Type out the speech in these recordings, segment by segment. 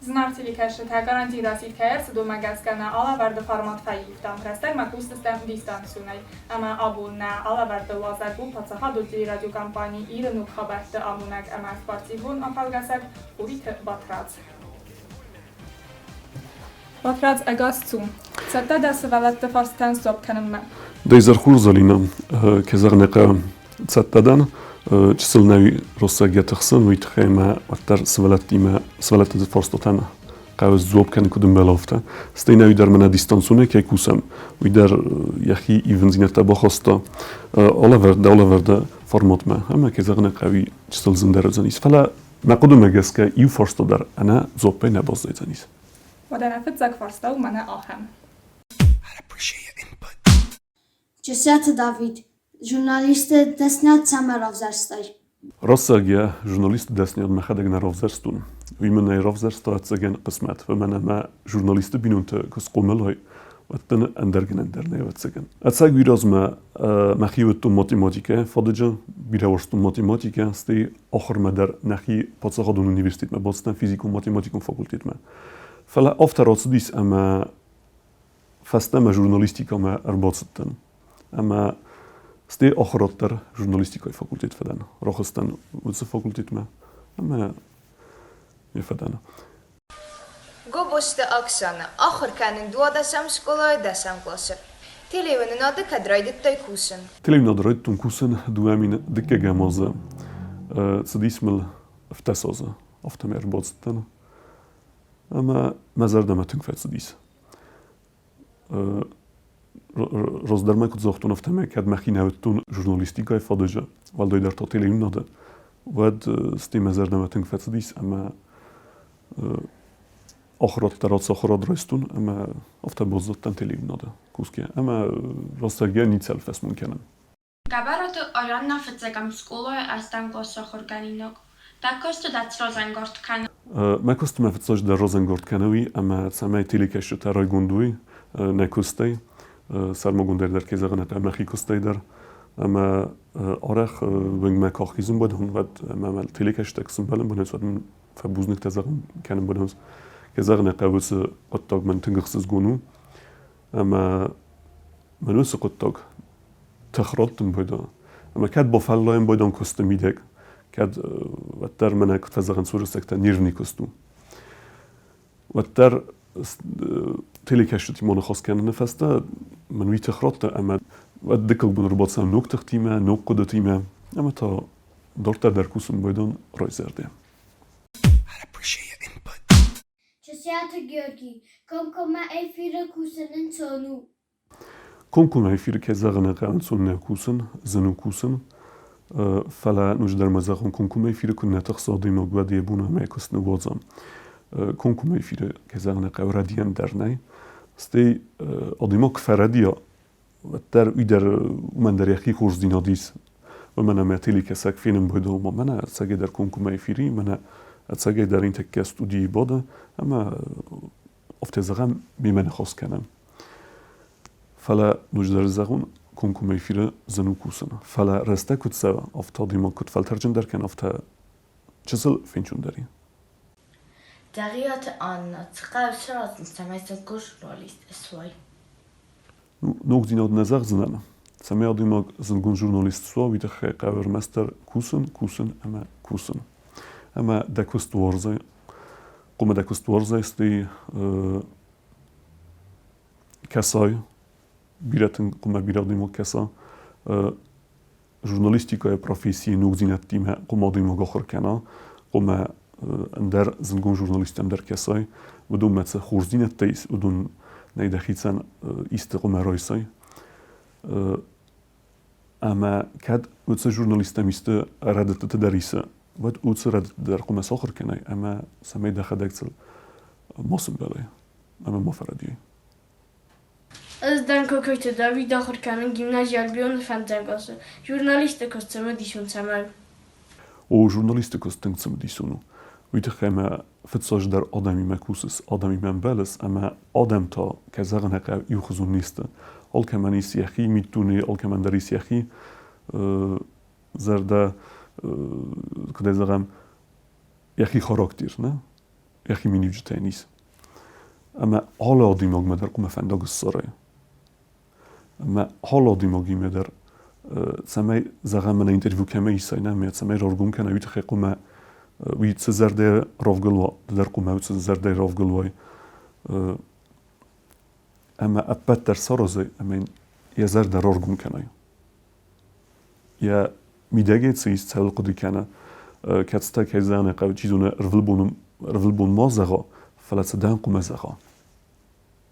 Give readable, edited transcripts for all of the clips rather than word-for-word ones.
Зынаргъ телекӕсджытӕ, гаранти расидт кӕй ӕрцыд, уымӕ гӕсгӕ нӕ алӕвӕрды формат фӕивтам. Рӕстӕгмӕ кусдзыстӕм дистанционӕй. Ӕмӕ абон нӕ алӕвӕрды уазӕг у паддзахадон телерадиокомпани Иры ног хабӕртты амонӕг ӕмӕ спортивон афӕлгӕсӕг Хуриты Батрадз. Батрадз, ӕгас цу! Цӕттӕ дӕ сывӕллӕтты фарстытӕн сдзуапп кӕнынмӕ? Дӕ изӕрхур, Зӕлинӕ, кӕй зӕгъын ӕй хъӕуы, цӕттӕ дӕн. Чысыл нӕ россаг йӕ тыхсын, уый тыххӕй мӕ уӕддӕр сывӕллӕттимӕ сывӕллӕтты фарстатӕн хъӕуы сдзуапп кӕнын куыд ӕмбӕлы, афтӕ. Стӕй нӕ уый дӕр мӕнӕ дистанционӕй кӕй кусӕм, уый дӕр йӕхи ивындзинӕдтӕ бахаста алӕвӕрд, алӕвӕрды форматмӕ. Ӕмӕ, кӕй зӕгъын ӕй хъӕуы, чысыл зындӕр уыдзӕнис. Фӕлӕ мӕ хъуыдымӕ гӕсгӕ иу фарста дӕр ӕнӕ дзуаппӕй нӕ баззайдзӕнис. Уӕдӕ нӕ фыццаг фарста у мӕнӕ ахӕм. Чысиаты Давид, журналисты дӕсниад цӕмӕ равзӕрстай? Рӕстӕг йӕ журналисты дӕсниад мӕхӕдӕг нӕ равзӕрстон. Уый мын ӕй равзӕрста ӕцӕгӕн хъысмӕт, уымӕн ӕмӕ журналисты бинонтӕ куы схъомыл уой, уӕд дын ӕндӕр гӕнӕн дӕр нӕй ӕвӕццӕгӕн. Ӕцӕг уый размӕ мӕхи уыдтон математикӕ фадыджы, бирӕ уарзтон математикӕ, стӕй ахуырмӕ дӕр нӕхи паддзахадон университетмӕ бацыдтӕн физикон-математикон факультетмӕ. Фӕлӕ афтӕ рацыдис ӕмӕ фӕстӕмӕ журналистикӕмӕ ӕрбацыдтӕн. Ӕмӕ стӕй ахуырад дӕр журналистикӕйы факультет фӕдӕн. Рахызтӕн уыцы факультетмӕ ӕмӕ йӕ фӕдӕн. Гобозты Оксана ахуыр кӕнын дуадӕсӕм скъолайы дӕсӕм къласы. Телеуынынады кӕд райдыдтай кусын? Телеуынынады райдыдтон кусын 2002 азы. Цыдис мыл 17 азы, афтӕмӕй ӕрбацыдтӕн. Ӕмӕ мӕ зӕрдӕмӕ тынг фӕцыдис. Раздӕр ма куыд загътон, афтӕмӕй кӕд мӕхи нӕ уыдтон журналистикӕйы фадыджы, уӕлдайдӕр та телеуынынады, уӕд стӕй мӕ зӕрдӕмӕ тынг фӕцыдис ӕмӕ ахуырад дӕр ацы ахуырад райстон ӕмӕ афтӕ баззадтӕн телеуынынады кусгӕ ӕмӕ рӕстӕгӕй ницӕуыл фӕсмон кӕнын. Гӕбӕраты Арианна фыццӕгӕм скъолайы ӕстӕм къласы ахуыргӕнинаг. Дӕ куысты дӕ цы разӕнгард кӕны? Мӕ куыстмӕ фыццаджыдӕр разӕнгард кӕны уый, ӕмӕ цӕмӕй телекӕсджытӕ райгонд уой нӕ куыстӕй, сӕрмагондӕй дӕр кӕй зӕгъын ӕй мӕхи куыстӕй дӕр. Ӕмӕ арӕх уынгмӕ куы ахизын бадон, уӕд мӕ телекӕсджытӕ куы сӕмбӕлын бынӕт, уӕд мын фӕбузныгтӕ зӕгъын кӕнын бадон. Кӕй зӕгъын ӕй хъӕуы, уыцы хъуыддаг мӕн тынг ӕхсызгон у. Ӕмӕ мӕн уыцы хъуыддаг тых раттын байдаа. Ӕмӕ кӕд бафӕллайын байдан куысты мидӕг, кӕд уӕддӕр мӕнӕ куыд фӕзӕгъынц уырыссӕгтӕ, нервный куыст у, уӕддӕр телекӕсджытимӕ ныхас кӕныны фӕстӕ мын уый тых радта ӕмӕ уӕд дыккаг бон ӕрбацӕуӕм ног тыхтимӕ, ног хъуыдытимӕ ӕмӕ та дарддӕр дӕр кусын байдан райзӕрдӕ. Чысиаты Георгий, комкоммӕ эфиры кусын ӕнцон у. Комкоммӕ эфиры кӕй зӕгъын ӕй хъӕуы, ӕнцон нӕ кусын, зын у кусын. Фӕлӕ ноджыдӕр ма зӕгъон, комкоммӕ эфиры куы нӕ тыхса адӕймаг, уӕд йӕ бон ӕмӕ йӕ куыст ныууадза. Комкоммӕ эфиры, кӕй зӕгъын ӕй хъӕуы, рӕдийӕн дӕр нӕй. Стӕй адӕймаг куы фӕрӕдийа, уӕддӕр уый дӕр уымӕн дӕр йӕхи хорздзинад ис. Уымӕн ӕмӕ телекӕсӕг фенын байдыдта, ома мӕнӕ ӕцӕгӕйдӕр комкоммӕ эфири, мӕнӕ ӕцӕгӕйдӕр ин тӕккӕ студийы бады ӕмӕ афтӕ зӕгъӕм, мемӕ ныхас кӕнӕм. Фӕлӕ ноджыдӕр зӕгъон, комкоммӕ эфиры зын у кусын. Фӕлӕ рӕстӕг куыд цӕуы, афтӕ адӕймаг куыд фӕлтӕрджындӕр кӕны, афтӕ чысыл фенчондӕр и. Дӕгъиаты Анна, цы хъӕуы саразын, цӕмӕй зындгонд журналист суай? Ногдзинад нӕ зӕгъдзынӕн. Цӕмӕй адӕймаг зындгонд журналист суа, уый тыххӕй хъӕуы ӕрмӕстдӕр кусын, кусын ӕмӕ кусын. Ӕмӕ дӕ куыст уарзай, хъуамӕ дӕ куыст уарзай, стӕй кӕсай, бирӕтӕн хъуамӕ бирӕ адӕймаг кӕса, журналистикӕйы профессийы ногдзинӕдтимӕ хъуамӕ адӕймаг ахуыр кӕна, хъуамӕ ӕндӕр зындгонд журналисттӕм дӕр кӕсай, уыдонмӕ цы хорздзинӕдтӕ ис, уыдон нӕй дӕхицӕн исты хъуамӕ райсай. Ӕмӕ кӕд уыцы журналисттӕм исты рӕдыдтыты дӕр исы, уӕд уыцы рӕдыдты дӕр хъуамӕ сахуыр кӕнай ӕмӕ цӕмӕй дӕхӕдӕг сыл ма сымбӕлай ӕмӕ ма фӕрӕдийай. Ӕз дӕн Кокойты Давид, ахуыр кӕнын гимнази Альбионы фӕндзӕм къласы. Журналисты куыст цымыдисон цӕмӕй? О, журналисты куыст тынг цымыдисон у. Уый тыххӕй мӕ фыццаджыдӕр адӕмимӕ кусыс, адӕмимӕ ӕмбӕлыс ӕмӕ адӕм та, кӕй зӕгъын ӕй хъӕуы, иухуызон не сты. Алкӕмӕн ис йӕхи миддуне, алкӕмӕн дӕр ис йӕхи зӕрдӕ, куыдӕй зӕгъӕм, йӕхи характер, нӕ? Йӕхи миниуджытӕ йын ис. Ӕмӕ алы адӕймагмӕ дӕр хъуамӕ фӕндаг ссарай. Ӕмӕ алы адӕймагимӕ дӕр, цӕмӕй, зӕгъӕм, мӕнӕ интервью кӕмӕ исай, нӕ, ӕмӕ цӕмӕй раргом кӕна, уый тыххӕй хъуамӕ уый цы зӕрдӕ равгыл уа, ды дӕр хъуамӕ цы зӕрдӕ равгыл уай. Ӕмӕ ӕппӕт дӕр саразай ӕмӕ йын йӕ зӕрдӕ раргом кӕнай. Йӕ мидӕгӕй цы ис, цӕуыл хъуыды кӕна, кӕцытӕ кӕй зӕгъын хъӕуы, чи зоны, ӕрвылбон, ӕрвылбон ма зӕгъа, фӕлӕ цы дӕн хъуамӕ зӕгъа.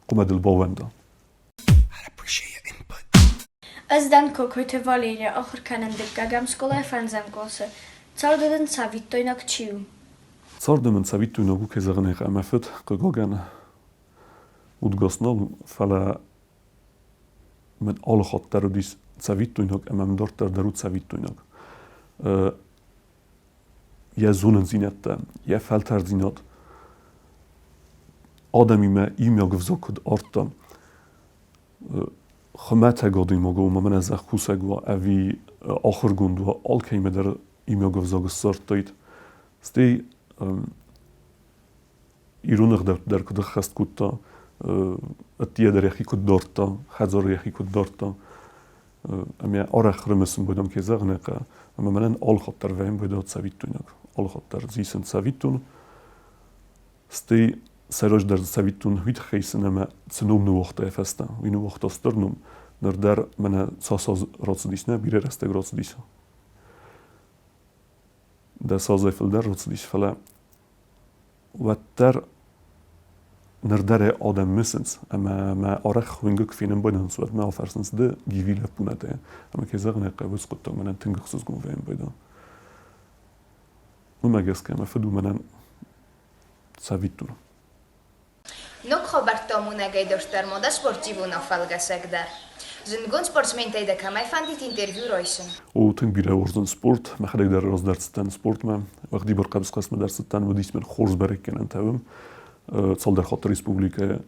Хъуамӕ дыл баууӕнда. Ӕз дӕн Кокойты Валерия, ахуыр кӕнын дыккӕгӕм скъолайы фӕндзӕм къласы. Царды дын цӕвиттойнаг чи у? Царды мын цӕвиттойнаг у, кӕй зӕгъын ӕй хъӕуы, мӕ фыд, хъыгагӕн, удгас нал у, фӕлӕ мын алы хатт дӕр уыдис цӕвиттойнаг ӕмӕ мын дарддӕр дӕр у цӕвиттойнаг. Йӕ зонындзинӕдтӕ, йӕ фӕлтӕрддзинад адӕмимӕ иумиаг ӕвзаг куыд ардта, хуымӕтӕг адӕймаг уа, мӕнӕ зӕхкусӕг уа ӕви ахуыргонд уа, алкӕимӕ дӕр иумиаг ӕвзаг ссардтаид. Стӕй ирон ӕгъдӕутты дӕр куыд ӕххӕст кодта, ӕддейӕ дӕр йӕхи куыд дардта, хӕдзары йӕхи куыд дардта. Ӕмӕ арӕх рымысын байдам, кӕй зӕгъын ӕй хъӕуы, ӕмӕ мӕнӕн алыхатт дӕр вӕййын байдал цӕвиттойнаг. Алыхатт дӕр дзы исын цӕвиттон. Стӕй сӕйраджыдӕр дзы цӕвиттон уый тыххӕй исын, ӕмӕ цы ном ныууагъта йӕ фӕстӕ, уый ныууагъта стыр ном. Ныр дӕр мӕнӕ цас аз рацыдис, нӕ, бирӕ рӕстӕг рацыдис. Дӕс азӕй фылдӕр рацыдис, фӕлӕ уӕддӕр ныр дӕр ӕй адӕм мысынц ӕмӕ мӕ арӕх уынгы куы фенын байдайынц, уӕд мӕ афӕрсынц, ды Гиви лӕппу нӕ дӕ? Ӕмӕ кӕй зӕгъын ӕй хъӕуы, уыцы хъуыддаг мӕнӕн тынг ӕхсызгон вӕййын байдайы. Уымӕ гӕсгӕ мӕ фыд у мӕнӕн цӕвиттон. Ног хабӕрттӕ амонӕгӕй дарддӕр ма дӕ спортивон афӕлгӕсӕг дӕр. Зындгонд спортсментӕй дӕ кӕмӕй фӕндид интервью райсын? О, тынг бирӕ уарзын спорт. Мӕхӕдӕг дӕр раздӕр цыдтӕн спортмӕ. Уӕгъдибар хъӕбысхӕстмӕ дӕр цыдтӕн, уыдис мын хорз бӕрӕггӕнӕнтӕ уым. Цалдӕр хатты республикӕйы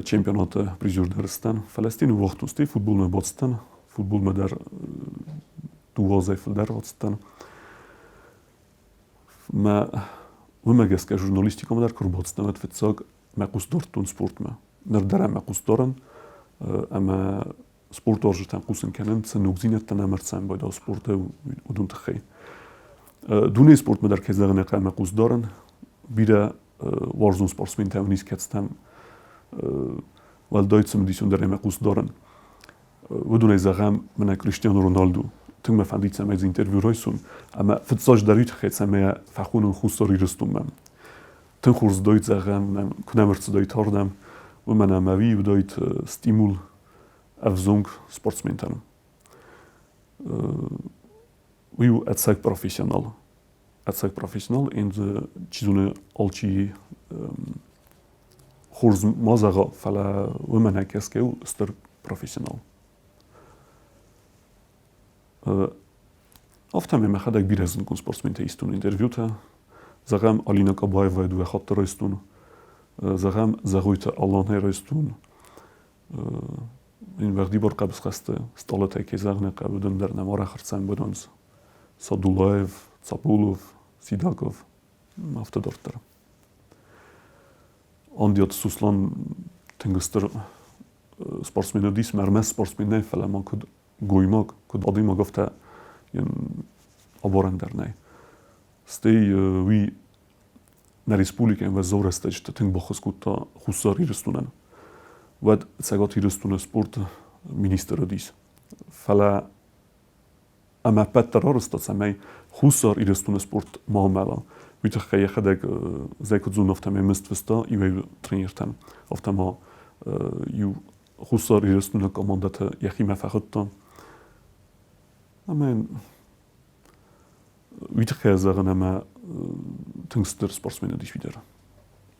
чемпионаты призер дӕр сдӕн. Фӕлӕ стӕй ныууагътон, стӕй футболмӕ бацыдтӕн. Футболмӕ дӕр дыууӕ азӕй фылдӕр ацыдтӕн. Мӕ уымӕ гӕсгӕ журналистикӕмӕ дӕр куы ӕрбацыдтӕн, уӕд фыццаг мӕ хъус дардтон спортмӕ. Ныр дӕр ӕм мӕ хъус дарын ӕмӕ спортуарзджытӕн хъусын кӕнын, цы ногдзинӕдтӕ нӕм ӕрцӕуын байдал спорты, уыдон тыххӕй. Дунейы спортмӕ дӕр, кӕй зӕгъын ӕй хъӕуы, мӕ хъус дарын. Бирӕ уарзон спортсментӕ уын ис, кӕцытӕм уӕлдай цымыдисондӕрӕй мӕ хъус дарын. Уыдонӕй зӕгъӕм, мӕнӕ Криштиану Роналду. Тынг мӕ фӕндид, цӕмӕй дзы интервью райсон. Ӕмӕ фыццаджыдӕр уый тыххӕй, цӕмӕй йӕ фӕхонон Хуссар Ирыстонмӕ. Тынг хорз уыдаид, зӕгъӕм, нӕм куы нӕм ӕрцыдаид ардӕм, уымӕн ӕмӕ уый уыдаид стимул ӕвзонг спортсментӕн. Уый у ӕцӕг профессионал. Ӕцӕг профессионал, ин дзы, чи зоны, алчи хорз ма зӕгъа, фӕлӕ уымӕ нӕ кӕсгӕ у стыр профессионал. Афтӕмӕй мӕхӕдӕг бирӕ зындгонд спортсментӕ истон интервьютӕ. Зӕгъӕм, Алина Кабаевайы дыууӕ хатты райстон. Зӕгъӕм, Зӕгъойты Аланӕй райстон. Ин уӕгъдибар хъӕбысхӕсты стъалытӕй кӕй зӕгъын ӕй хъӕуы, уыдон дӕр нӕм арӕх ӕрцӕмбӕлынц. Садулаев, Цапулов, Сидаков, афтӕ дарддӕр. Андиаты Суслан тынг стыр спортсмен уыдис, ӕрмӕст спортсмен нӕ, фӕлӕ ма куыд гоймаг, куыд адӕймаг, афтӕ йын абарӕн дӕр нӕй. Стӕй уый нӕ республикӕйӕн уӕззау рӕстӕджыты тынг баххуыс кодта Хуссар Ирыстонӕн. Уӕд Цӕгат Ирыстоны спорты министр уыдис. Фӕлӕ ӕмӕ ӕппӕт дӕр арӕзта, цӕмӕй Хуссар Ирыстоны спорт ма амӕла. Уый тыххӕй йӕхӕдӕг зӕй куыд зоны, афтӕмӕй мызд фыста иуӕй тренертӕн, афтӕ ма иу Хуссар Ирыстоны командӕты йӕхимӕ фӕхуыдта. Ӕмӕ йын уый тыххӕй зӕгъын, ӕмӕ тынг стыр спортсмен уыдис уый дӕр.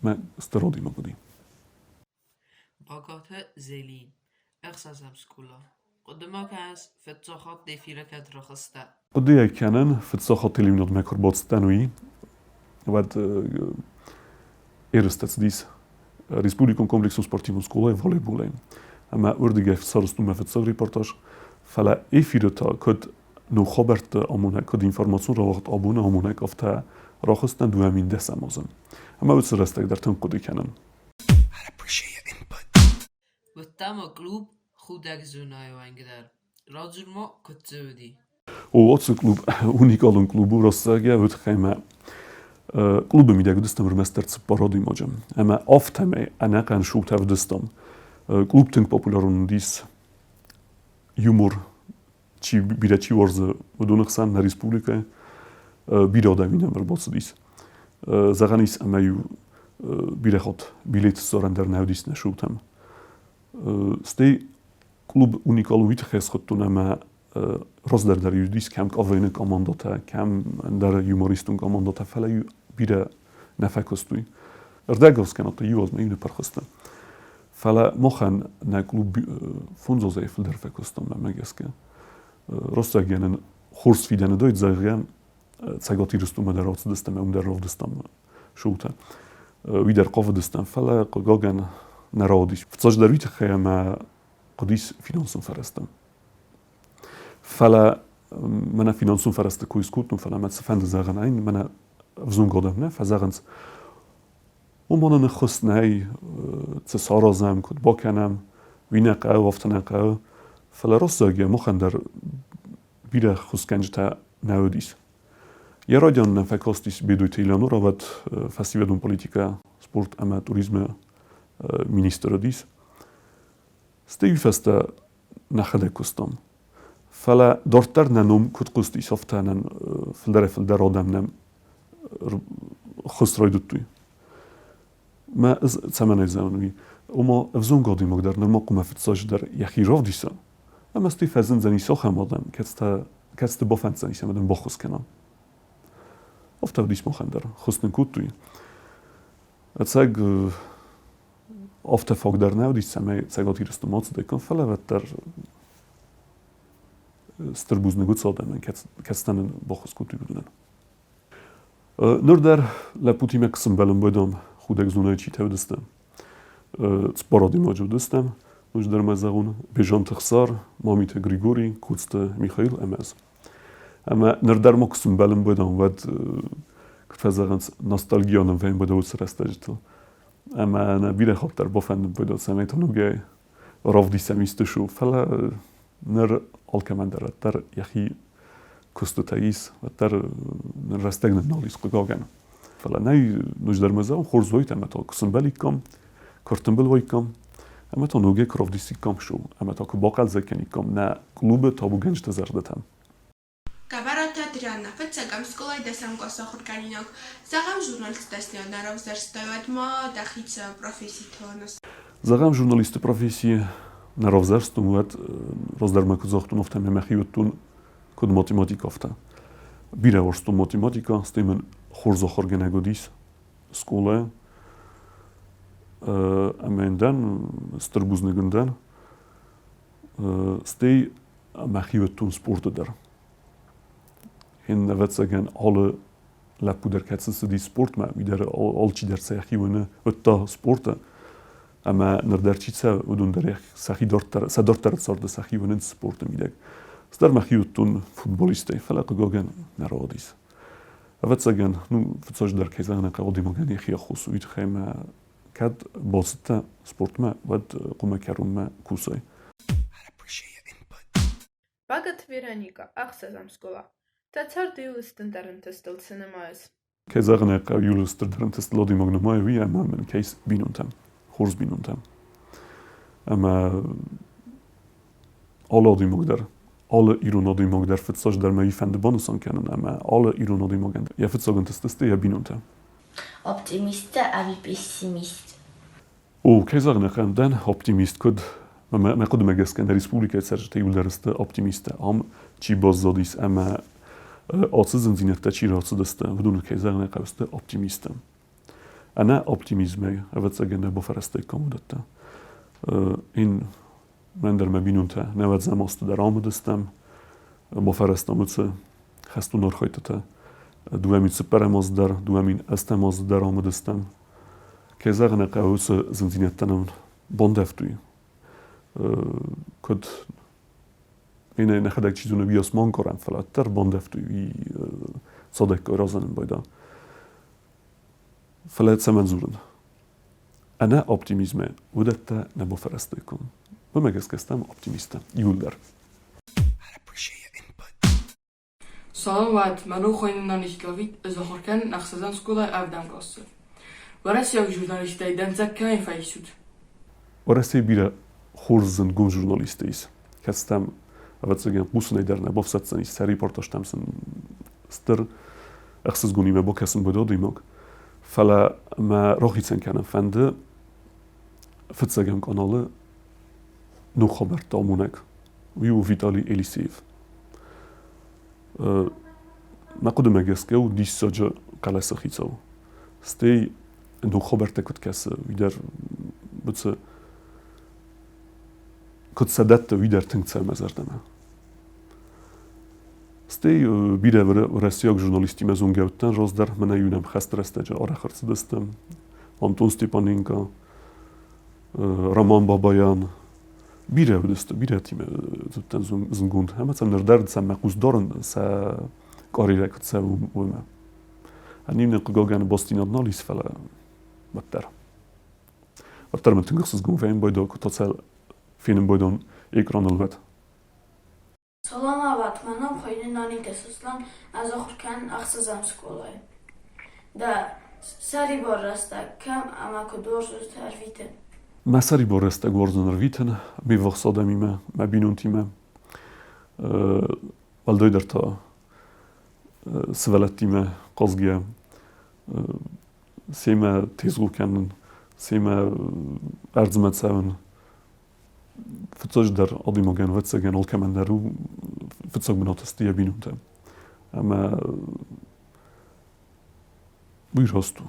Мӕ стыр адӕймаг уыди. Багаты Зелим, ӕхсӕзӕм скъола. Хъуыды ма кӕныс, фыццаг хатт эфиры кӕд рахызтӕ? Хъуыдыйӕ кӕнын, фыццаг хатт телеуынадмӕ куы ӕрбацыдтӕн, уый. Уӕд ерыстӕ цыдис республикон комплексон спортивон скъолайы волейболӕй. Ӕмӕ уырдыгӕй сарӕзтон мӕ фыццаг репортаж. Фӕлӕ эфиры та куыд ног хабӕртты амонӕг, куыд информацион рауагъд абоны амонӕг, афтӕ Рахызтӕн 2010 азы. Ӕмӕ уыцы рӕстӕг дӕр тынг хъуыды кӕнын. Уыдта ма клуб худӕг зонӕйы уӕнг дӕр. Радзур-ма, куыд дзы уыди? О, ацы клуб уникалон клуб у, рӕстӕгӕ уыд ӕмӕ клубы мидӕг уыдыстӕм ӕрмӕстдӕр цыппар адӕймаджы. Ӕмӕ афтӕмӕй ӕнӕхъӕн шоутӕ уыдыстӕм. Клуб тынг популярон уыдис юмор чи бирӕ чи уарзы, уыдоны хсӕн нӕ республикӕйы бирӕ адӕм нӕм ӕрбацыдис. Зӕгъӕн ис, ӕмӕ-иу бирӕ хатт билет ссарӕн дӕр нӕ уыдис нӕ шоутӕм. Стӕй клуб уникалон уый тыххӕй схуыдтон, ӕмӕ раздӕр дӕр уыдис кӕм КВН-ы командӕтӕ, кӕм ӕндӕр юмористон командӕтӕ, фӕлӕ-иу бирӕ нӕ фӕкуыстой. Ӕрдӕгыл скӕнӕдтой иу азмӕ иу ныппырх сты. Фӕлӕ махӕн нӕ клуб фондз азӕй фылдӕр фӕкуыстам, мӕнмӕ гӕсгӕ. Рӕстӕгӕн нын хорз фидӕны дойт, зӕгъгӕ, Цӕгат Ирыстонмӕ дӕр ацыдыстӕм ӕмӕ уым дӕр равдыстам шоутӕ. Уый дӕр хъавыдыстӕм, фӕлӕ, хъыгагӕн, нӕ рауадис. Фыццаджыдӕр уый тыххӕй ӕмӕ хъуыдис финансон фӕрӕзтӕ. Фӕлӕ мӕнӕ финансон фӕрӕзты кой скодтон, фӕлӕ мӕ цыфӕнды зӕгъын ӕй, мӕнӕ ӕвзонг адӕм нӕ фӕзӕгъынц, уымӕн ын ӕххуыс нӕй, цы саразӕм, куыд бакӕнӕм, уый нӕ хъӕуы, афтӕ нӕ хъӕуы. Фӕлӕ рӕстӕг йӕ махӕн дӕр бирӕ ххуысгӕнджытӕ нӕ уыдис. Йӕ райдианы нӕм фӕкастис Бедойты Элеонора, уӕд фӕсивӕдон политикӕ, спорт ӕмӕ туризмы министр уыдис. Стӕй уый фӕстӕ нӕхӕдӕг куыстам. Фӕлӕ дарддӕр нӕ ном куыд хъуыстис, афтӕ нӕм фылдӕрӕй-фылдӕр адӕм нӕм хъуыст райдыдтой. Мӕ ӕз цӕмӕн ӕй зӕгъын уый? Ома ӕвзонг адӕймаг дӕр нырма хъуамӕ фыццаджыдӕр йӕхи равдиса. Ӕмӕ стӕй фӕзындзӕнис ахӕм адӕм, кӕцытӕ кӕцыты бафӕнддзӕнис ӕмӕ дын баххуыс кӕна. Афтӕ уыдис махӕн дӕр. Хъуыст нын кодтой. Ӕцӕг афтӕ фаг дӕр нӕ уыдис, цӕмӕй Цӕгат Ирыстонмӕ ацыдаиккам, фӕлӕ уӕддӕр стыр бузныг уыцы адӕмӕн, кӕцытӕ нын баххуыс кодтой, уыдонӕн. Ныр дӕр лӕппутимӕ куы сӕмбӕлын байдам, худӕг зонӕй читӕ уыдысты. Цыппар адӕймаджы уыдыстӕм, ноджыдӕр ма зӕгъон, Бежанты Хсар, Мамиты Григорий, Коцты Михаил ӕмӕ ӕз. Ӕмӕ ныр дӕр ма куы сӕмбӕлын байдам, уӕд, куыд фӕзӕгъынц, ностальгия нын вӕййы уыцы рӕстӕджытыл. Ӕмӕ нӕ бирӕ хатт дӕр бафӕндыд байдал, цӕмӕй та ногӕй равдисӕм исты шоу, фӕлӕ ныр алкӕмӕн дӕр уӕддӕр йӕхи куыстытӕ ис, уӕддӕр ныр рӕстӕг нын нал ис, хъыгагӕн. Фӕлӕ нӕй, ноджыдӕр ма зӕгъон, хорз уайт ӕмӕ та куы сӕмбӕликкам, куы ӕртымбыл уаиккам, ӕмӕ та ногӕй куы равдисиккам шоу, ӕмӕ та куы бахъӕлдзӕг кӕниккам нӕ клубы табугӕнджыты зӕрдӕтӕм. Гӕбӕраты Адрианнӕ фыццӕгӕм скъолайы дӕсӕм къласы ахуыргӕнинаг. Зӕгъӕм, журналисты дӕсныйад нӕ равзӕрстай, уӕд ма дӕхи цы професситы уыныс? Зӕгъӕм, журналисты професси нӕ равзӕрстон, уӕд раздӕр мӕ куыд загътон, афтӕ мӕ мӕхи уыдтон куыд математик, афтӕ. Бирӕ уарзтон математикӕ, стӕй мын хорз ахуыргӕнӕг уыдис скъолайы. Ӕмӕ йын дӕн, стыр бузныг ын дӕн. Стӕй мӕхи уыдтон спорты дӕр. Ин, ӕвӕццӕгӕн, алы лӕппу дӕр кӕцы цыди спортмӕ, уый дӕр алчидӕр сӕхи уыны, уыдта спорты. Ӕмӕ ныр дӕр чи цӕуы, уыдон дӕр сӕхи дарддӕр, сӕ дарддӕры царды сӕхи уынынц спорты мидӕг. Цыдӕр мӕхи уыдтон футболистӕй, фӕлӕ хъыгагӕн нӕ рауадис. Ӕвӕццӕгӕн, ну, фыццаджыдӕр кӕй зӕгъын ӕй хъӕуы, адӕймагӕн йӕхи аххос у, уый тыххӕй мӕ кӕд бацыдтӕ спортмӕ, уӕд хъуамӕ кӕронмӕ кусай. Багаты Вероникӕ, ӕхсӕзӕм скъола. Дӕ царды иууыл стырдӕр ӕнтыстыл цы нымайыс? Кӕй зӕгъын ӕй хъӕуы, иууыл стырдӕр ӕнтыстыл адӕймаг нымайы уый, ӕмӕ мын кӕй бинонтӕм, хорз бинонтӕм. Ӕмӕ алы адӕймаг дӕр, алы ирон адӕймаг дӕр фыццаджыдӕр мӕ фӕнды банысан кӕнын, ӕмӕ алы ирон адӕймагӕн йӕ фыццаг ӕнтыст сты йӕ бинонтӕ. Оптимисттӕ ӕви пессимист? О, кӕй зӕгъын ӕй хъӕуы, дӕн оптимист куыд мӕ хъуыдымӕ гӕсгӕ нӕ республикӕйы цӕрджытӕ иуылдӕр сты оптимисттӕ. Ам чи баззадис ӕмӕ ацы зындзинӕдтӕ чи рацыдысты, уыдоны кӕй зӕгъын ӕй хъӕуы, сты оптимисттӕ. Ӕнӕ оптимизмӕй, ӕвӕццӕгӕн, нӕ бафӕрӕзтаиккам уыдӕттӕ. Ин мӕн дӕр мӕ бинонтӕ нӕуӕдзӕм азты дӕр ам уыдыстӕм, бафӕрӕзтам уыцы хӕстон архайдтытӕ. 2004 аз дӕр, 2008 азы дӕр ам уыдыстӕм. Кӕй зӕгъын ӕй хъӕуы, уыцы зындзинӕдтӕ нын бандӕвтой. Куыд иннӕ нӕхӕдӕг чи зоны, уый осман корӕн, фӕлӕ уӕддӕр бандӕвтой, уый цадӕггай разӕнын байда. Фӕлӕ цӕмӕн дзурын? Ӕнӕ оптимизмӕй уыдӕттӕ нӕ бафӕрӕзтаиккон. Уымӕ гӕсгӕ стӕм оптимисттӕ иууылдӕр. Салам уӕд, мӕ ном хуыйны Наниты Давид, ӕз ахуыр кӕнын ӕхсӕзӕм скъолайы ӕвдӕм къласы. Уӕрӕсейаг журналисттӕй дӕнцӕг кӕмӕй фӕисут? Уӕрӕсейы бирӕ хорз зындгонд журналисттӕ ис, кӕцытӕм, ӕвӕццӕгӕн, хъусынӕй дӕр нӕ бафсӕддзӕнис, сӕ репортажтӕм сын стыр ӕхсызгонимӕ бакӕсын уыд адӕймаг. Фӕлӕ мӕ рахицӕн кӕнын фӕнды фыццӕгӕм къаналы ног хабӕрттӕ амонӕг. Уый у Виталий Елисеев. Мӕ хъуыдымӕ гӕсгӕ у диссаджы хъӕлӕсы хицау. Стӕй ног хабӕрттӕ куыд кӕсы, уый дӕр уыцы куыд сӕ дӕтты, уый дӕр тынг цӕуы мӕ зӕрдӕмӕ. Стӕй бирӕ уӕрӕсейаг журналисттимӕ зонгӕ уыдтӕн раздӕр, мӕнӕ иу нӕм хӕсты рӕстӕджы арӕх ӕрцыдысты. Антон Степаненко, Роман Бабаян, бирӕ уыдысты, бирӕтимӕ уыдтӕн зындгонд. Ӕмӕ сӕм ныр дӕр сӕ мӕ хъус дарын сӕ карьерӕ куыд цӕуы, уымӕ. Ӕниу нын хъыгагӕн бастдзинад нал ис, фӕлӕ уӕддӕр. Уӕддӕр мын тынг ӕхсызгон вӕййын байдал, куы та сӕ фенын байдон экраныл уӕд. Саламават, мӕ ном хуыйны Наниты Сослан, ӕз ахуыр кӕнын ӕхсӕзӕм скъолайы. Дӕ сӕрибар рӕстӕг кӕм ӕмӕ куыд уарзут ӕрвитын? Мӕ сӕрибар рӕстӕг уарзын ӕрвитын ме ввахс адӕмимӕ, мӕ бинонтимӕ. Уӕлдайдӕр та сывӕллӕттимӕ хъазгӕ, семӕ тезгъо кӕнын, семӕ ӕрдзмӕ цӕуын. Фыццаджыдӕр адӕймагӕн, ӕвӕццӕгӕн, алкӕмӕн дӕр у фыццаг бынаты сты йӕ бинонтӕ. Ӕмӕ уый раст у.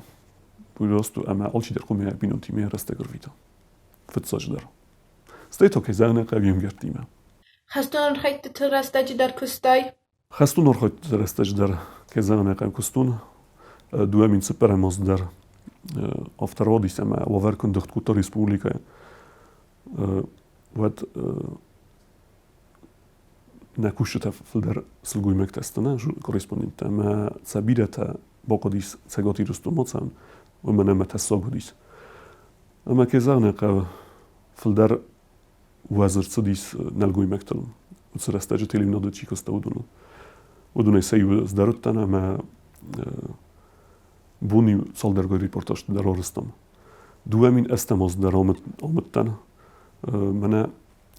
Уый раст у, ӕмӕ алчидӕр хъуамӕ йӕ бинонтимӕ йӕ рӕстӕг ӕрвита. Фыццаджыдӕр. Стӕй та, кӕй зӕгъын ӕй хъӕуы, йе мгӕрттимӕ. Хӕстон архӕйдтыты рӕстӕджы дӕр куыстай? Хӕстон архайдтыты рӕстӕджы дӕр, кӕй зӕгъын ӕй хъӕуы, куыстон. 2004 аз дӕр афтӕ рауадис, ӕмӕ уавӕр куы ндыгъд кодта республикӕйы, уӕд нӕ кусджытӕ фылдӕр сылгоймӕгтӕ сты, нӕ корреспонденттӕ, ӕмӕ сӕ бирӕтӕ бахъуыдис Цӕгат Ирыстонмӕ цӕуын, уымӕн ӕмӕ тӕссаг уыдис. Ӕмӕ, кӕй зӕгъын ӕй хъӕуы, фылдӕр уӕз ӕрцыдис нӕлгоймӕгтыл. Уыцы рӕстӕджы телеуынады чи куыста, уыдоныл. Уыдонӕй сӕ иуы ӕз дӕр уыдтӕн ӕмӕ бон-иу цалдӕргай репортажты дӕр арызтам. 2008 аз дӕр амыдтӕн. Мӕнӕ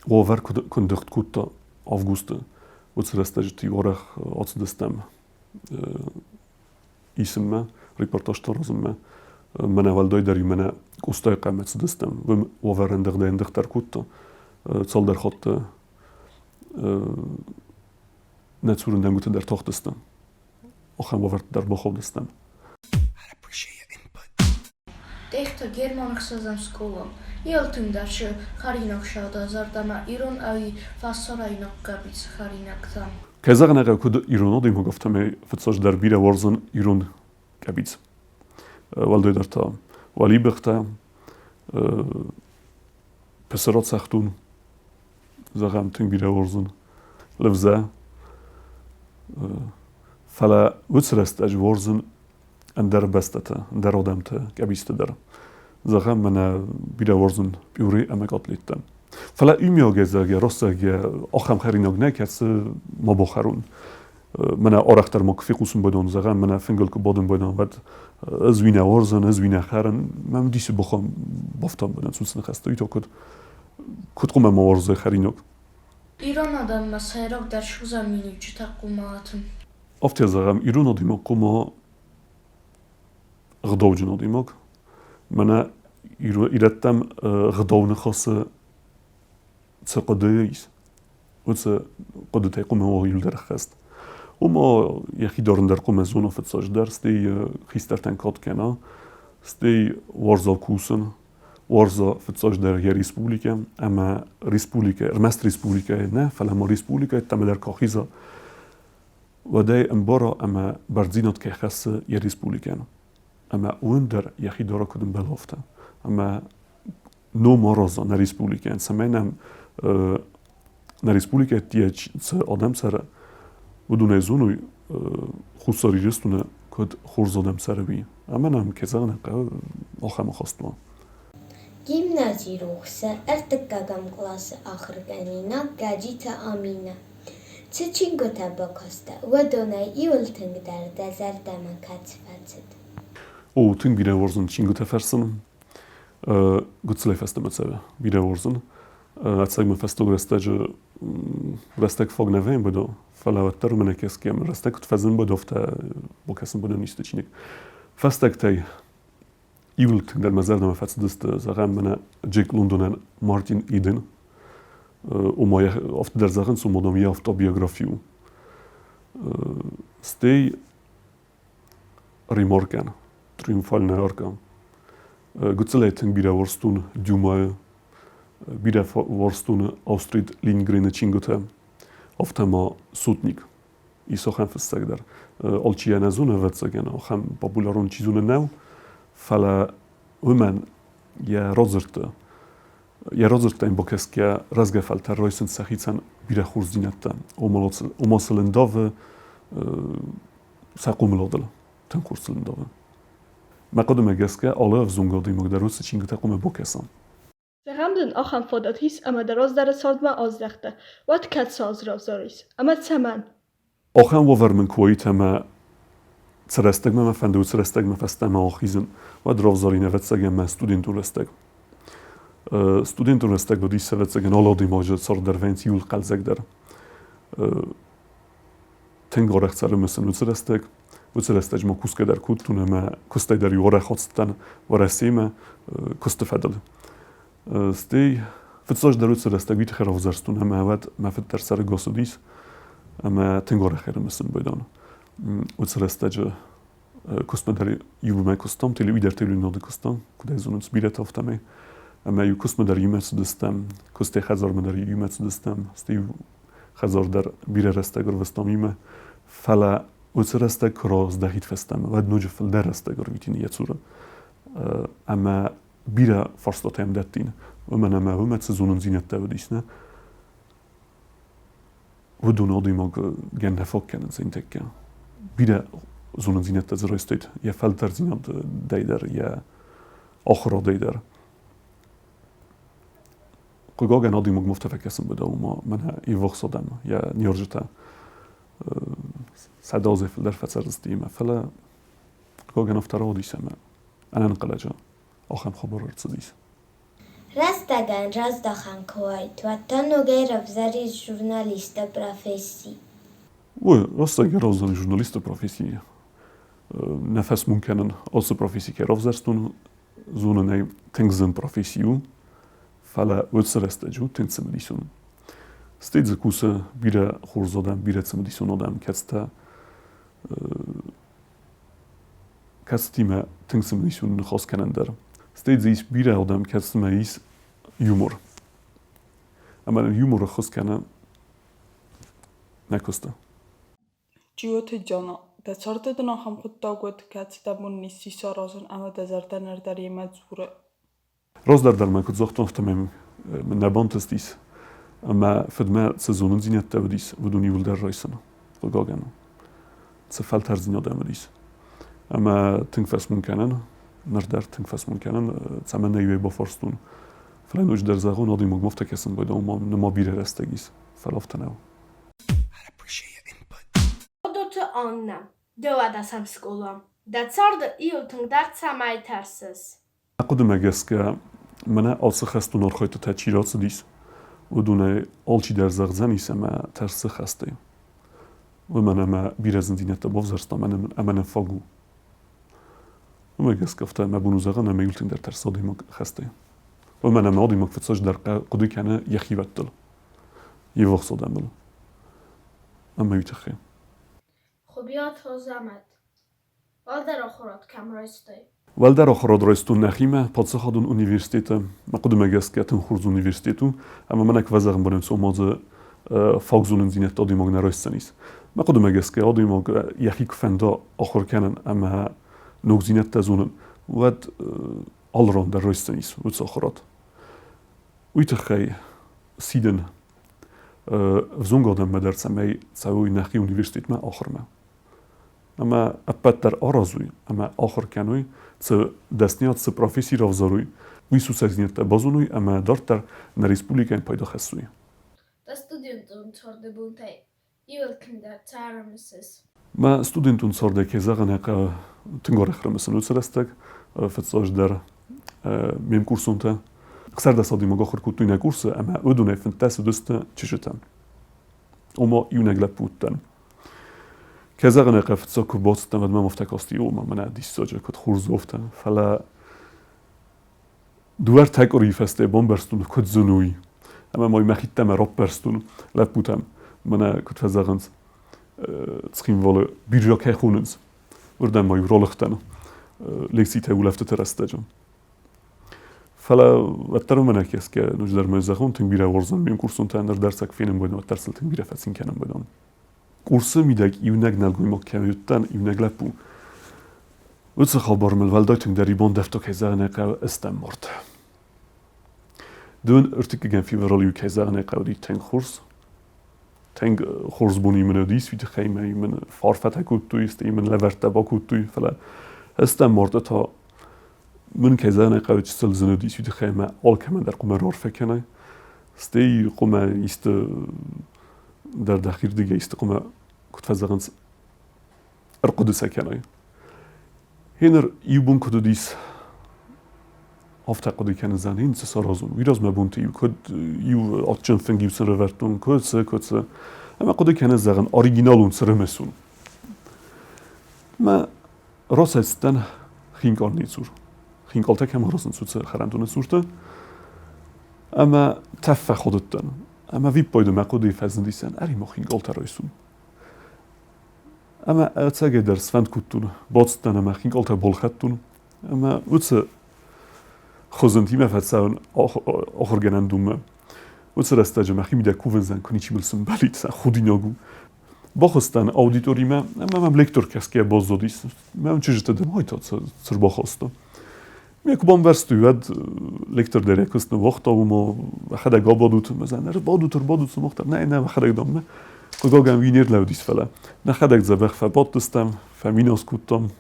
уавӕр куыд ндыгъд кодта августы, уыцы рӕстӕджыты арӕх ацыдыстӕм исынмӕ, репортажтӕ аразынмӕ. Мӕнӕ уӕлдайдӕр мӕнӕ Къостайы хъӕмӕ цыдыстӕм. Уым уавӕр ӕндыгъдӕй ӕндыгъддӕр кодта. Цалдӕр хатты нӕ цуры нӕмгуыты дӕр тахтыстӕм. Ахӕм уавӕрты дӕр бахаудыстӕм. Тъехты Герман ӕхсӕзӕм скъола. Елтын дӕр хӕринаг сада зӕрдӕмӕ ирон ӕви фӕсарӕйнаг къӕбицы хӕринӕгтӕ. Кӕй зӕгъын ӕй хъӕуы, куыд ирон адӕймаг, афтӕмӕй фыццаджыдӕр бирӕ уарзын ирон къӕбиц. Уӕлдайдӕр та уӕлибӕхтӕ, пысыра зӕгъӕм, тынг бирӕ уарзын, лывзӕ. Фӕлӕ уыцы рӕстӕджы уарзын ӕндӕр бӕстӕтӕ, ӕндӕр адӕмты къӕбицты дӕр. Зӕгъӕм, мӕнӕ бирӕ уарзын пюре ӕмӕ котлеттӕ. Фӕлӕ иумиагӕй зӕгъгӕ, раст зӕгъгӕ, ахӕм хӕринаг нӕ, кӕцы ма бахӕрон. Мӕнӕ арӕхдӕр ма куы фехъусын байдон, зӕгъӕм, мӕнӕ фынгыл куы бадын байдон, уӕд ӕз уый нӕ уарзын, ӕз уый нӕ хӕрын. Мӕм дисы бахам бафтан бынат уыцы ныхӕстӕ. Уый та куыд, куыд хъуамӕ ма уарзай хӕринаг? Ирон адӕммӕ сӕйрагдӕр судзӕн миниуджытӕ хъуыматы. Афтӕ зӕгъӕм, ирон адӕймаг хъуамӕ ӕгъдауджын адӕймаг. Мӕнӕ ирӕттӕм ӕгъдау ныхасы цы хъуыды ис, уыцы хъуыдытӕй хъуамӕ уа иуылдӕр ӕххӕст. Уымӕ йӕхи дарын дӕр хъуамӕ зона фыццаджыдӕр, стӕй хистӕртӕн кад кӕна, стӕй уарза кусын, уарза фыццаджыдӕр йӕ республикӕ ӕмӕ республикӕ, ӕрмӕст республикӕйы нӕ, фӕлӕ ма республикӕйы ӕддӕмӕ дӕр куы ахиза, уӕд ӕй ӕмбара ӕмӕ бӕрндзинад кӕй хӕссы йӕ республикӕйӕн. Ӕмӕ уым дӕр йӕхи дара куыд ӕмбӕлы, афтӕ. Ӕмӕ ном араза нӕ республикӕйӕн, цӕмӕй нӕм нӕ республикӕйы цы адӕм цӕры, уыдонӕй зоной Хуссар Ирыстоны. Куыд хорз адӕм цӕры, уый. Ӕмӕ нӕм, кӕй зӕгъын ӕй хъӕуы, ахӕм ахаст уа. Гимнази рухсы ӕртыккӕгӕм къласы ахуыргӕнинаг Гӕджиты Аминӕ. Цы чингуытӕ бакастӕ, уыдонӕй иуыл тынгдӕр дӕ зӕрдӕмӕ кӕцы фӕцыд? О, тынг бирӕ уарзын чингуытӕ фӕрсын. Гыццылӕй фӕстӕмӕ цӕуы бирӕ уарзын. Ӕцӕг мын фӕстаг рӕстӕджы рӕстӕг фаг нӕ вӕййы быдо, фӕлӕ уӕддӕр мӕнӕ кӕсгӕ рӕстӕг куыд фӕзын быдо, афтӕ бакӕсын быдон исты чиныг. Фӕстӕгтӕй иуыл тынгдӕр мӕ зӕрдӕмӕ фӕцыдысты, зӕгъӕм, мӕнӕ Джек Лондонӕн Мартин Иден, ома афтӕ дӕр зӕгъынц, ома дам йӕ автобиографи у. Стӕй Ремаркӕн, Триумфальная арка. Гыццылӕй тынг бирӕ уарзтон Дюмайы, бирӕ уарзтон Астрид Линдгрены чингуытӕ, афтӕ ма Сотник. Ис ахӕм фыссӕг дӕр. Алчи йӕ нӕ зоны, ӕвӕццӕгӕн, ахӕм популярон чи зоны нӕу, фӕлӕ уымӕн йӕ радзырдты йӕ радзырдтӕ йын бакӕсгӕ рӕзгӕ фӕлтӕр райсынц сӕхицӕн бирӕ хорздзинӕдтӕ, ома сыл ӕндавы сӕ хъомыладыл, тынг хорз сыл ӕндавы. Мӕ хъуыдымӕ гӕсгӕ, алы ӕвзонг адӕймаг дӕр уыцы чингуытӕ хъуамӕ бакӕса. Зӕгъӕм дын ахӕм фадат ис, ӕмӕ дӕ раздӕры цардмӕ аздӕхтӕ, уӕд кӕд цы равзарис ӕмӕ цӕмӕн? Ахӕм уавӕр мын куы уаид ӕмӕ цы рӕстӕгмӕ мӕ фӕнды, уыцы рӕстӕгмӕ фӕстӕмӕ ахизын, уӕд равзарин, ӕвӕццӕгӕн, мӕ студентон рӕстӕг. Студентон рӕстӕг уыдис, ӕвӕццӕгӕн, алы адӕймаджы цард дӕр вӕййынц иууыл хъӕлдзӕгдӕр. Тынг арӕх цӕры мысын уыцы рӕстӕг. Уыцы рӕстӕджы ма кусгӕ дӕр кодтон ӕмӕ куыстӕй дӕр иу арӕх ацыдтӕн Уӕрӕсемӕ куысты фӕдыл. Стӕй фыццаджыдӕр уыцы рӕстӕг уый тыххӕй равзӕрстон ӕмӕ уӕд мӕ фыд дӕр сӕрыгас уыдис ӕмӕ тынг арӕх ӕрымысын байдон. Уыцы рӕстӕджы куыстмӕ дӕр иумӕ куыстам, уый дӕр телеуынынады куыстам, куыд ӕй зонынц бирӕтӕ афтӕмӕй. Ӕмӕ иу куыстмӕ дӕр иумӕ цыдыстӕм, куыстӕй хӕдзармӕ дӕр иумӕ цыдыстӕм, стӕй хӕдзар дӕр бирӕ рӕстӕг ӕрвыстам иумӕ. Фӕлӕ уыцы рӕстӕг куы раздӕхид фӕстӕмӕ, уӕд ноджы фылдӕр рӕстӕг ӕрвитин йӕ цуры. Ӕмӕ бирӕ фарстатӕ йӕм дӕттин, уымӕн ӕмӕ уымӕ цы зонындзинӕдтӕ уыдис, нӕ, уыдон адӕймагӕн нӕ фаг кӕнынц ныртӕккӕ. Бирӕ зонындзинӕдтӕ дзы райстаид йӕ фӕлтӕрддзинадӕй дӕр, йӕ ахуырадӕй дӕр. Хъыгагӕн, адӕймаг ма афтӕ фӕкӕсын быдӕу, ома мӕнӕ ивгъуыд адӕм, йӕ ныййарджытӕ 100 азӕй фылдӕр фӕцӕрдзысты имӕ, фӕлӕ хъыгагӕн афтӕ рауадис ӕмӕ ӕнӕнхъӕлӕджы ахӕм хабар ӕрцыдис. Рӕстӕгӕн раздӕхӕн куы уайд, уӕд та ногӕй равзарис журналисты професси. Ой, рӕстӕгӕн равзарин журналисты професси. Нӕ фӕсмон кӕнын, ацы професси кӕй равзӕрстон, зонын ӕй, тынг зын професси у, фӕлӕ уыцы рӕстӕджы у тынг цымыдисон. Стӕй дзы кусы бирӕ хорз адӕм, бирӕ цымыдисон адӕм, кӕцытӕ кӕцытимӕ тынг цымыдисон ныхас кӕнӕн дӕр. Стӕй дзы ис бирӕ адӕм, кӕцытимӕ ис юмор. Ӕмӕ нын юмор ӕххуыс кӕны нӕ куысты. Джиоты Диана, дӕ царды дын ахӕм хъуыддаг уыд, кӕцы дӕ бон не сси саразын ӕмӕ дӕ зӕрдӕ ныр дӕр йемӕ дзуры? Раздӕр дӕр мӕ куыд загътон, афтӕмӕй мын нӕ бантыстис ӕмӕ фыдмӕ цы зонындзинӕдтӕ уыдис, уыдон иууылдӕр райсын, хъыгагӕн. Цы фӕлтӕрддзинад ӕм уыдис. Ӕмӕ тынг фӕсмон кӕнын, ныр дӕр тынг фӕсмон кӕнын, цӕмӕн нӕ иуӕй бафарстон. Фӕлӕ ноджыдӕр зӕгъон, адӕймаг ма афтӕ кӕсын байдайы, ома нырма бирӕ рӕстӕг ис, фӕлӕ афтӕ нӕу. Додоты Аннӕ, дыууадӕсӕм скъола. Дӕ царды иу тынгдӕр цӕмӕй тӕрсыс? Мӕ хъуыдымӕ гӕсгӕ, мӕнӕ ацы хӕстон архайдтытӕ чи рацыдис, уыдонӕй алчидӕр зӕгъдзӕнис ӕмӕ тӕрсы хӕстӕй. Уымӕн ӕмӕ бирӕ зындзинӕдтӕ бавзӕрстам ӕмӕ нӕ фаг у. Уымӕ гӕсгӕ афтӕ мӕ бон у зӕгъын, ӕмӕ иу тынгдӕр тӕрсы адӕймаг хӕстӕй. Уымӕн ӕмӕ адӕймаг фыццаджыдӕр хъуыды кӕны йӕхивӕдтыл, йе ввахс адӕмыл. Ӕмӕ уый тыххӕй. Хуыбиаты Азӕмӕт, Уӕлдӕр ахуырад кӕм райстай? Уӕлдӕр ахуырад райстон нӕхимӕ, паддзахадон университеты. Мӕ хъуыдымӕ гӕсгӕ тынг хорз университет у, ӕмӕ мӕнӕ куы фӕзӕгъын бынӕн ома дзы фаг зонындзинӕдтӕ адӕймаг нӕ райсдзӕнис. Мӕ хъуыдымӕ гӕсгӕ адӕймаг йӕхи куы фӕнда ахуыр кӕнын ӕмӕ ногдзинӕдтӕ зонын, уӕд алы ран дӕр райсдзӕнис уыцы ахуырад. Уый тыххӕй сидын ӕвзонг адӕммӕ дӕр, цӕмӕй цӕуой нӕхи университетмӕ ахуырмӕ. Ӕмӕ ӕппӕт дӕр аразуй ӕмӕ ахур кӕнуй, ци дӕсниад, ци професси равзаруй, уый сусӕгдзийнӕдтӕ базонуй ӕмӕ дарддӕр нӕ республикӕйӕн пайда хӕссуй. Дӕ студентон царды бонтӕй иуыл тынгдӕр цы ӕрымысыс? Мӕ студентон цардӕй ке зӕгъын ӕй хъӕуы, тынг арӕх ӕрымысын уыцы рӕстӕг. Фыццаджыдӕр ме мкурсонтӕ. 16 адӕймаг ахуыр кодтой нӕ курсы ӕмӕ уыдонӕй 15 уыдысты чызджытӕ. Ома иунӕг лӕппу уыдтӕн. Кӕй зӕгъын ӕй хъӕуы, фыццаг куы бацыдтӕн, уӕд мӕм афтӕ касти, ома мӕнӕ диссаджы куыд хорз у афтӕ. Фӕлӕ дыууӕ-ӕртӕ къуырийы фӕстӕ бамбӕрстон, куыд зын у уый. Ӕмӕ ма мӕхидтӕм ӕрӕппӕрстон лӕппутӕм, мӕнӕ куыд фӕзӕгъынц, Цхинвалы биржа кӕй хонынц, уырдӕм ма-иу ралыгътӕн лекцитӕ улӕфтыты рӕстӕджы. Фӕлӕ уӕддӕр уымӕ нӕ кӕсгӕ, ноджыдӕр ма зӕгъон, тынг бирӕ уарзын ме мкурсонтӕ, ныр дӕр сӕ куы фенын байдон, уӕддӕр сыл тынг бирӕ фӕцин кӕнын байдон. Курсы мидӕг иунӕг нӕлгоймаг кӕм уыдтӕн, иунӕг лӕппу. Уыцы хабар мыл уӕлдай тынгдӕр ибон дӕфта, кӕй зӕгъын ӕй хъӕуы, ӕстӕм март. Дыууын ӕртыккӕгӕм февралы-иу, кӕй зӕгъын ӕй хъӕуы, уыди тынг хорз. Тынг хорз бон мын уыдис, уый тыххӕй мӕ мын фарфӕтӕ кодтой, стӕй мын лӕвӕрттӕ бакодтой, фӕлӕ ӕстӕм марты та мын, кӕй зӕгъын ӕй хъӕуы, чысыл зын уыдис, уый тыххӕй мӕ алкӕмӕн дӕр хъуамӕ рарфӕ кӕнай. Стӕй хъуамӕ исты дӕр дӕхирдыгӕй исты хъуамӕ, куыд фӕзӕгъынц, ӕрхъуыды сӕ кӕнай. Гъеныр иу бон куыд уыдис, афтӕ хъуыды кӕндзӕн, ин цы саразон. Уый размӕ бонты-иу куыд иу адджын фынг-иу сын рывӕрдтон, куыд цы, куыд цы. Ӕмӕ хъуыды кӕны, зӕгъын, оригиналон цы рымысон. Мӕ рацӕцтӕн хинкъарни цур. Хинкъалтӕ кӕм аразынц, уыцы хӕрӕндоны цурты. Ӕмӕ тӕф фӕходыдтӕн. Ӕмӕ виппайды мӕ хъуыдыйы фӕзындисӕн, ӕри ма хинкъалтӕ райсун. Ӕмӕ ӕцӕгӕйдӕр сфӕнд кодтон, бацыдтӕн ӕмӕ хинкъалтӕ балхӕдтон. Ӕмӕ уыцы хуызынтимӕ фӕцӕуын ахуыргӕнӕндонмӕ. Уыцы рӕстӕджы мӕхимидӕг кувындзӕн, куы ничи мыл сымбӕлид, худинаг у. Бахызтӕн аудиторимӕ ӕмӕ мӕм лектор кӕсгӕйӕ баззадис. Мӕм чызджытӕ дӕр ай та цы рбахаста. Ме куы бамбӕрстой, уӕд лектор дӕр йӕ куыст ныууагъта, ома мӕхӕдӕг абадут, ӕмӕ зӕгъын, ӕрбадут, ӕрбадут сымах дӕр. Нӕ, нӕ, мӕхӕдӕг дам, нӕ. Хъыгагӕн, уый не рлӕудис, фӕлӕ нӕхӕдӕг дзӕбӕх фӕбадтыстӕм, фӕминас кодтам.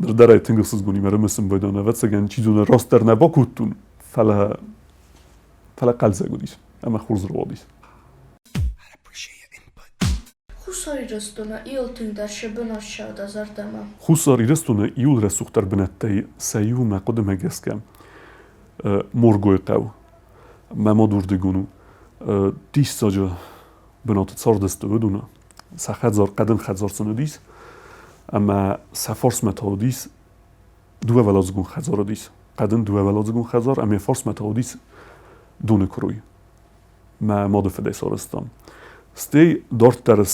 Ныр дӕр ӕй тынг ӕхсызгонимӕ рымысын байдон, ӕвӕццӕгӕн, чи зоны, раст дӕр нӕ бакодтон, фӕлӕ фӕлӕ хъӕлдзӕг уыдис ӕмӕ хорз рауадис. Хуссар Ирыстоны иуыл тынгдӕр цы бынат ссардта зӕрдӕмӕ? Хуссар Ирыстоны иуыл рӕсугъддӕр бынӕттӕй сӕ иу мӕ хъуыдымӕ гӕсгӕ Моргойы хъӕу. Мӕ мад уырдыгон у. Диссаджы бынаты цардысты уыдоны. Сӕ хӕдзар хъӕдын хӕдзар сын уыдис ӕмӕ сӕ фарсмӕ та уыдис дыууӕуӕладзыгон хӕдзар уыдис. Хъӕдын дыууӕуӕладзыгон хӕдзар ӕмӕ йӕ фарсмӕ та уыдис доны куырой. Мӕ мады фыдӕй сарӕзтам. Стӕй дарддӕр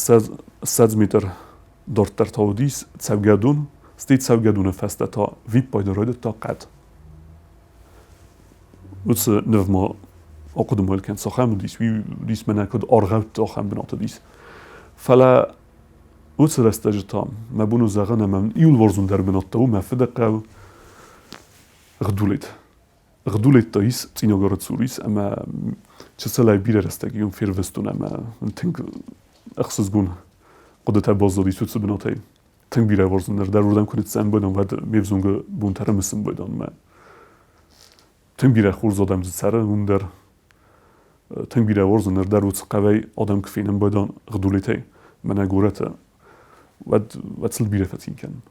20 метр дарддӕр та уыдис цӕугӕдон, стӕй цӕугӕдоны фӕстӕ та виппайды райдыдта хъӕд. Уыцы ныв ма ахъуыды ма кӕн, цахӕм уыдис, уый уыдис мӕнӕ куыд аргъӕутты ахӕм бынат уыдис. Фӕлӕ уыцы рӕстӕджы та мӕ бон у зӕгъын, ӕмӕ иуылуарзондӕр бынат та у мӕ фыды хъӕу Гъдулет. Гъдулет та ис Цъинагары цур ис ӕмӕ чысылӕй бирӕ рӕстӕг уым фервыстон ӕмӕ тынг ӕхсызгон хъуыдытӕ баззадис уыцы бынатӕй. Тынг бирӕ уарзын ныр дӕр уырдӕм куы ныццӕмбӕлон, уӕд ме взонгы бонтӕ рымысын байдон мӕ. Тынг бирӕ хорз адӕм дзы цӕры уым дӕр. Тынг бирӕ уарзын ныр дӕр уыцы хъӕуӕй адӕм куы фенын байдон Гъдулетӕй, мӕнӕ горӕты, уӕд, уӕд сыл бирӕ фӕцин кӕнын.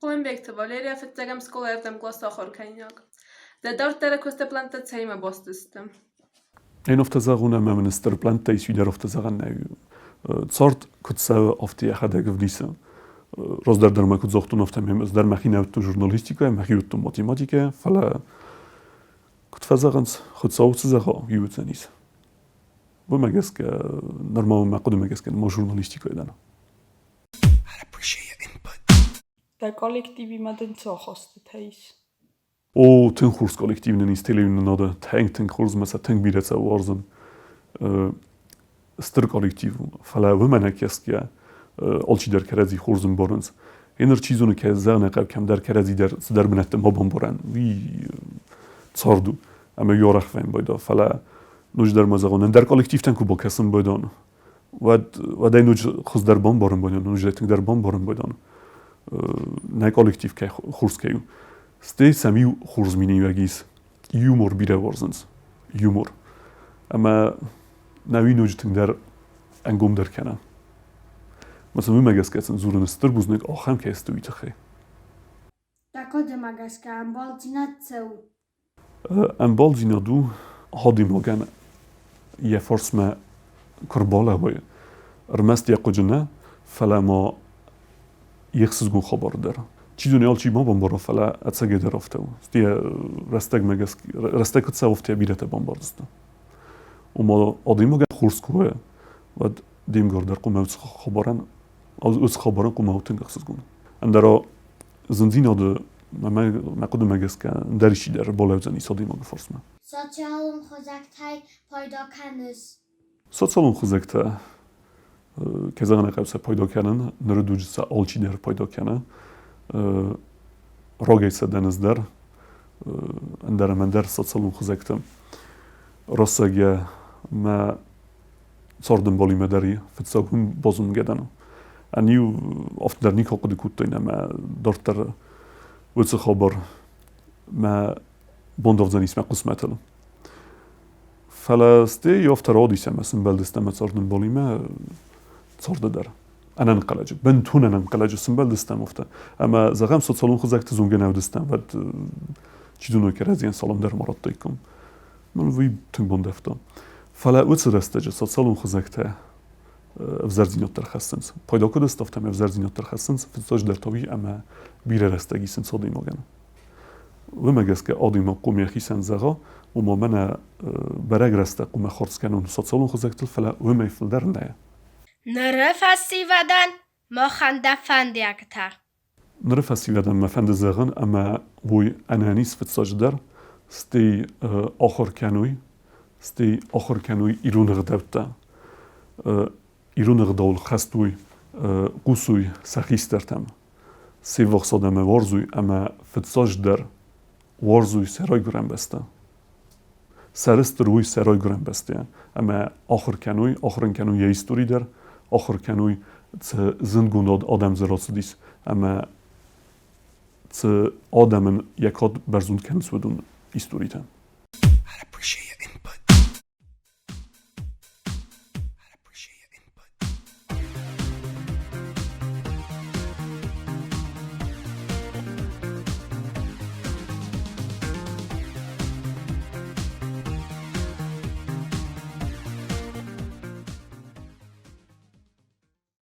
Хъуылымбегты Валерия фыццӕгӕм скъолайы ӕвдӕм къласы ахуыркӕнинаг. Дӕ дарддӕры куысты плӕнттӕ цӕимӕ баст сты? Ӕн афтӕ зӕгъун ӕмӕ мын стыр плӕнттӕ ис, уый дӕр афтӕ зӕгъӕн нӕй. Цард куыд цӕуы, афтӕ йӕхӕдӕг ӕвдисы. Раздӕр дӕр ма куыд загътон, афтӕ ӕз дӕр мӕхи нӕ уыдтон журналистикӕйӕ, мӕхи уыдтон математикӕйӕ, фӕлӕ куыд фӕзӕгъынц, Хуыцау цы зӕгъа, уый уыдзӕнис. Уымӕ гӕсгӕ нырма мӕ хъуыдымӕ гӕсгӕ нырма журналистикӕйы дӕн. Дӕ коллективимӕ дын цы ахастытӕ ис? О, тынг хорз коллектив нын ис телеуынынады, тынг тынг хорз ӕмӕ сӕ тынг бирӕ цӕуы уарзын. Стыр коллектив у, фӕлӕ уымӕ нӕ кӕсгӕйӕ, алчидӕр кӕрӕдзи хорз ӕмбарынц. Еныр чи зоны, кӕй зӕгъын ӕй кӕмдӕр кӕрӕдзи дӕр цыдӕр бынӕтты ма бамбарӕн, уый цард у ӕмӕ уый арӕх вӕййын байдал. Фӕлӕ ноджыдӕр ма зӕгъон, ӕндӕр коллективтӕн куы бакӕсын байдон, Уӕд, уӕд ӕй ноджы хуыздӕр бамбарын байдон, ноджы тынгдӕр бамбарын байдон, нӕ коллектив кӕй хорз кӕй у. Стӕй сӕм иу хорз миниуӕг ис. Юмор бирӕ уарзынц. Юмор. Ӕмӕ нӕ уый ноджы тынгдӕр ӕнгомдӕр кӕна. Мӕ сын уымӕ гӕсгӕ сын дзурын стыр бузныг ахӕм кӕй сты, уый тыххӕй. Дӕ хъуыдымӕ гӕсгӕ ӕмбалдзинад цы у? Ӕмбалдзинад у адӕймагӕн йӕ фарсмӕ куы рбалӕууай, ӕрмӕст йӕ хъуыды нӕ, фӕлӕ ма йе хсызгон хабар дӕр. Чи зоны, алчи ма бамбара, фӕлӕ ӕцӕгӕйдӕр афтӕ у. Йӕ рӕстӕгмӕ гӕсгӕ, рӕстӕг куыд цӕуы, афтӕ бирӕтӕ бамбардзысты. Ома адӕймагӕн хорз куы уа, уӕд де мгар дӕр хъуамӕ уыцы хабарӕн, уыцы хабарӕн хъуамӕ у тынг ӕхсызгон. Ӕндӕра зындзинады мӕ хъуыдымӕ гӕсгӕ ӕндӕр исчи дӕр балӕудзӕнис адӕймагы фарсмӕ. Социалон хызӕгтӕй пайда кӕныс? Социалон хызӕгтӕ, кӕй зӕгъын ӕй хъӕуы, сӕ пайда кӕнын. Ныры дуджы сӕ алчидӕр пайда кӕны. Рагӕй сӕ дӕн ӕз дӕр, ӕндӕр ӕмӕ ӕндӕр социалон хызӕгты. Рӕстӕг йӕ мӕ цардӕмбалимӕ дӕр фыццаг уым базонгӕ дӕн. Ӕниу афтӕ дӕр никуы хъуыды кодтон ӕмӕ дарддӕр уыцы хабар мӕ бандавдзӕнис мӕ хъысмӕтыл. Фӕлӕ стӕй афтӕ радис ӕмӕ сымбӕлдыстӕм мӕ цардӕмбалимӕ царды дӕр. Ӕнӕнхъӕлӕджы, бынтон ӕнӕнхъӕлӕджы сымбӕлдыстӕм афтӕ. Ӕмӕ, зӕгъӕм, социалон хызӕгты зонгӕ нӕ уыдыстӕм, уӕд чи зоны кӕрӕдзийӕн салам дӕр ма радтаиккам. Мӕн уый тынг бандӕвта. Фӕлӕ уыцы рӕстӕджы социалон хызӕгтӕ ӕвзӕрдзинад дӕр хӕссынц. Пайда куыд сты, афтӕ ӕвзӕрдзинад дӕр хӕссынц, фыццаджыдӕр та уый, ӕмӕ бирӕ рӕстӕг исынц адӕймагӕн. Уымӕ гӕсгӕ адӕймаг хъуамӕ йӕхицӕн зӕгъа, ома мӕнӕ бӕрӕг рӕстӕг хъуамӕ хардз кӕнон социалон хызӕгтыл, фӕлӕ уымӕй фылдӕр нӕ. Ныры фӕсивӕдӕн махӕн дӕ фӕндиӕгтӕ. Ныры фӕсивӕдӕн мӕ фӕнды зӕгъын, ӕмӕ уый ӕнӕниз фыццаджыдӕр, стӕй ахуыр кӕной, стӕй ахуыр кӕной ирон ӕгъдӕуттӕ. Ирон ӕгъдауыл хӕст уой, хъусой сӕ хистӕртӕм, се ввахс адӕмы уарзой ӕмӕ фыццаджыдӕр уарзой сӕ райгуырӕн бӕстӕ. Сӕрыстыр уой сӕ райгуырӕн бӕстӕйӕ ӕмӕ ахуыр кӕной, ахуыр ын кӕной йӕ истори дӕр, ахуыр кӕной, цы зындгонд адӕм дзы рацыдис ӕмӕ цы адӕмӕн йӕ кад бӕрзонд кӕнынц, уыдон историтӕ.